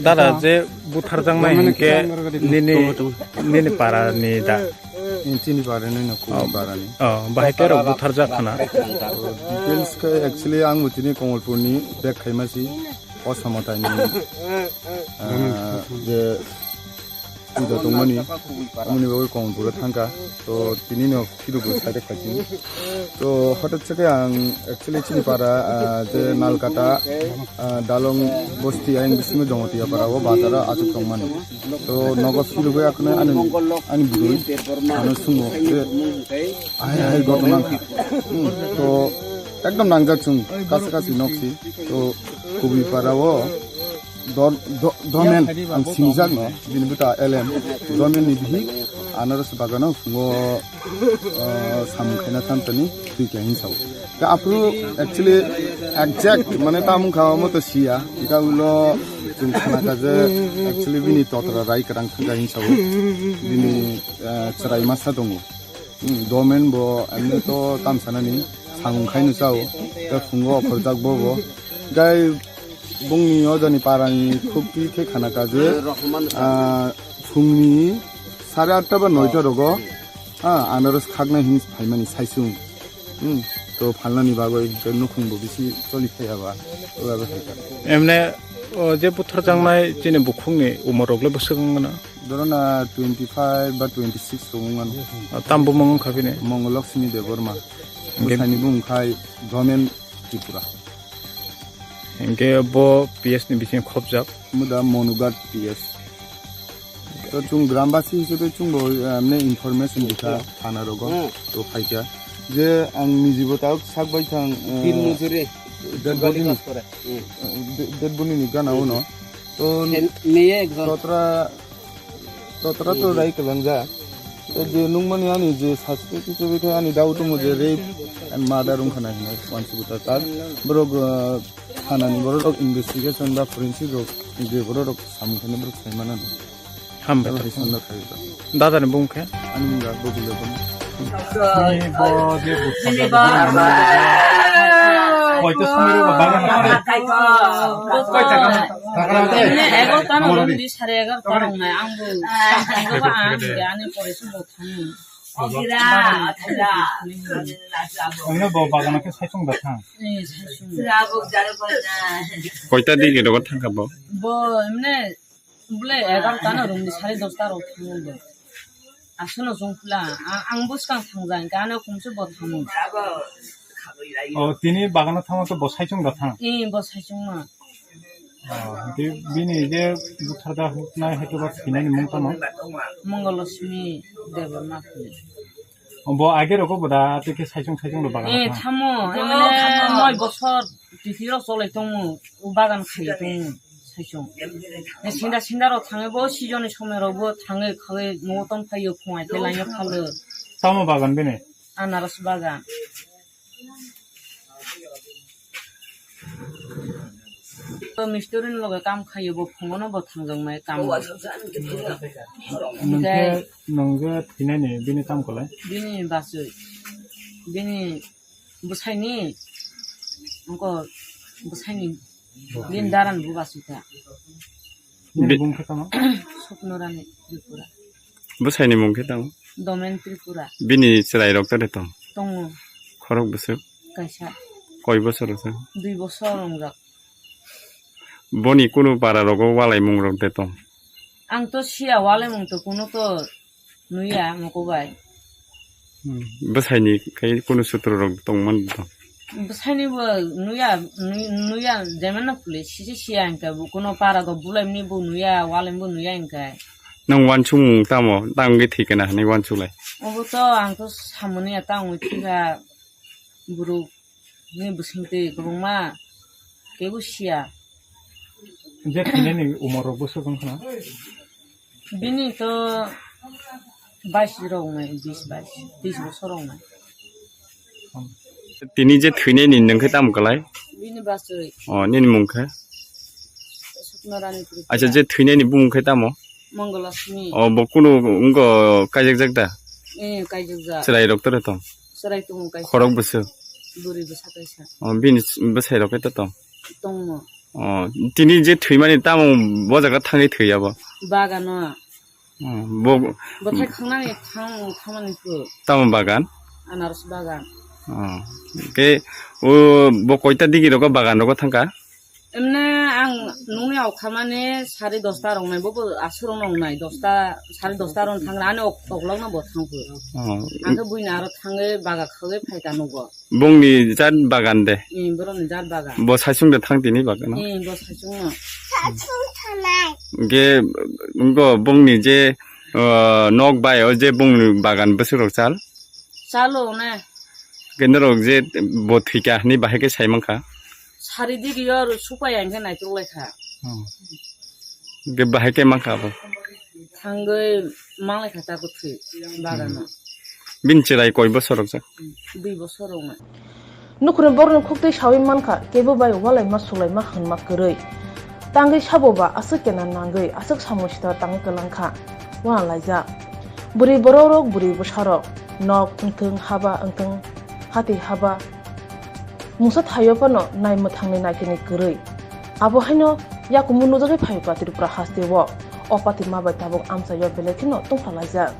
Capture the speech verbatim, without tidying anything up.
Dada je butharjaknai hinkhe nini, nini parani da? Chini parani no, kubu parani. Oh, bahai khe rok butharjak khana. Details khe actually ang bo tini Komolpurni bek khaima si, o Samathaini, ah, je puja tongmani, amoni bagwi Komolpuro thangkha. To tini no Kidu bo side khaising. To hotat se khe ang actually chini para, ah, je Nalkata, ah, Dalong bosti ayang bisingo Jongoti para o bazar o achuk tongmani. To nogo philugwi akhno ani, ani bwrwi ano sungo je ahai ahai gotna wngkha. Hmm, to ekdom nangjak chwng kasa kasi noksi. To kubui para o Dor-, do-, Domen, ang sinijak no, bini buta L M, Domen ni bihik, anaros bagano phungo, uh, samung khaina thamtani thwi kha hinwi sao. Ka aphuru actually exact, mane tamung kha omo to siya, ika ulo chwng khana kha je actually bini totra rai kwrang thangkha hinwi sao, bini, uh, chwrai masa tongo. Hmm, Domen bo emne to tam sanani samung khaino chao, ta phungo ophorjak bo bo. Gai bongni ojani parani khukti khe khana kha je, ah, phungni sare atta ba noita rogo, ah, anaros khakna hin phaimani saisung. Hmm, to phalnani bagwi je nukhung bo bisi choli phaiya ba, oba bo hai kha. Emne, o, je butharjaknai chini bukhukni umor rok le bwswk wng mano? Dorona twenty five ba twenty six rok wng mano. O, tam bumung wng kha bini? Mongolokshmi Debbarma. Hingke bwsani bumung khai Domen Tripura. Hingke bo P S ni bising khopjak? Muda Monughat P S. To chwng grambasi hisabe chwngbo, eh, mane information dikha thana rogo. Hmm. To phaikha je ang nijibo tabuk sak bai thang, eh, Dead body ni, eh, de-, dead body ni gana uno. To totra, totra to rai kwlangjak. To je nungmani ani je suspect hisabe khe ani doubt tongo je rape and murder wngkha na hinwi uansukha ta. Borok, eh, thanani borok rok investigation ba forensic rok je borok rok samung khainai borok sai mano. Hambai. Dada ni bung khe? Ani bung ga Bobule bung. Ni bo je bung. Koi to sumiro ba bang. Koi ta kam. Ni ego tano di sare ego tano na ang bu. Ang bu ba ang ani pore su bu thang. Ongno bo bagano khe saisung da thang. Koita di gede thang ka bo? Bo emne bole egarota no romni sare dosta rok thango bo. Aswkno chwng phla, a-, ang bwskang thangja hwnkhe ano khumse bo thango. O, tini bagano thango to bo saisung da thang? Ee, bo saisung ma. O, hwnkhe bini je butharda huknai haitu ba thinani mung tamo? Mongolosmi Debbarma phone. Bo age rogo bo da tei khe saisung saisung rok bagana. Eh, thamo, emne noi bosor titi rok cholai tongo, o bagan khai tongo saisung. Eh, sinda sinda rok thangwi bo season ni somoi rok bo thangwi khawi nogo tong phaio phungai khe laina phalo. Tamo bagan bini? Anaros bagan. To mistiri ni loge kam khaio bo phungo no bo thangjak mai kam. Nungkhe nungkhe thinani bini tam kolai? Bini basui. Bini bwsaini ungko bwsaini bini daran bu basui ta. Bini bung khe tamo? Swapna Rani Tripura. Bwsaini mung khe tamo? Domen Tripura. Bini chwrai rok tare tong? Tongo. Khorok bwswk? Kaisa. Koi bosor rok? Dui bosor wngjak. Boni kunu para rogo walai mung rok de tong? Ang to siya walai mung to kunu to nuya moko bai. Hmm. Bwsaini khai kunu sutro rok tong man tong? Bwsaini bo nuya, nu-, nuya, jemano puli sisi siya hingka bo kuno para go bulaimni bo nuya, walaimbo nuya hingka. Nang wansukmung tamo, tang wngwi thwi kana hinwi wansuklai? Obo to ang to samani ya tang wngwi thika borok ni bwswng twi kwbangma kebo siya. Je thwinani umor rok bwswk wngkha na? Bini to bais rok wngnai, bis bais, bis bosor wngnai. Tini je thwinani nwng khe tamo kwlai? Bini basui. O, nini mung khe? Suknorani Tripura. Acha, je thwinani bumung khe tamo? Mongolosmi. O, bo kunu wngkha kaijakjak da? Eh, kaijakjak. Chwrai rok tore tong? Chwrai tongo kaisa. Khorok bwswk? Bwrwi bwsa kaisa. O, bini bwsai rok khe to tong? Tongo. Oh, tini je thwimani tamo bo jaga thangwi thwi abo? Bagano. Oh, bo Bo thai khangnani thang, thangmani phu. Tamo bagan? Anaros bagan. Oh, ke o bo koita digi rogo bagan rogo thangka? Emne ang nungni aokhamani sari dosta rok nai, bo bo aswk rok nong nai, dosta, sari dosta rok thang ani ok-, oklok no bo thang phu. Oh, Ang khe buina aro thangwi baga khagwi phaika nugo. Bongni jat bagan de? Em, borokni jat bagan. Bo saisung de thang tini bagano? Em, bo saisung no. Ge, ngo bongni je, uh, nok bai o je bongni bagan bwswk rok chal? Chalo ne. Ke norok je bo thwika hwnwi bahai khe sai mankha? Sari digi yo supai ang khe naitok lai kha. Hmm. Ge bahai khe mankha abo? Thangwi manglai kha ta kwthwi bagano. Bini chwrai koi bosor rok jak? Dui bosor rok na. Nukhungni borokni khuktwi sawi mankha, kebo bai walaima sulaima hwnma kwrwi. Tangwi sabo ba aswk kena nangwi aswk samung sita tangwi kwlangkha. Wana laijak. Bwrwi borok rok, bwrwi bwsa rok, nok wngthwng, haba wngthwng, hati haba, mungsa thaio phano nai mwthangni naikini kwrwi. Abo haino yakumu nujagwi phaikha Tripura hasteo. O patima bai tabuk amchaio belai kheno tongphalaijak.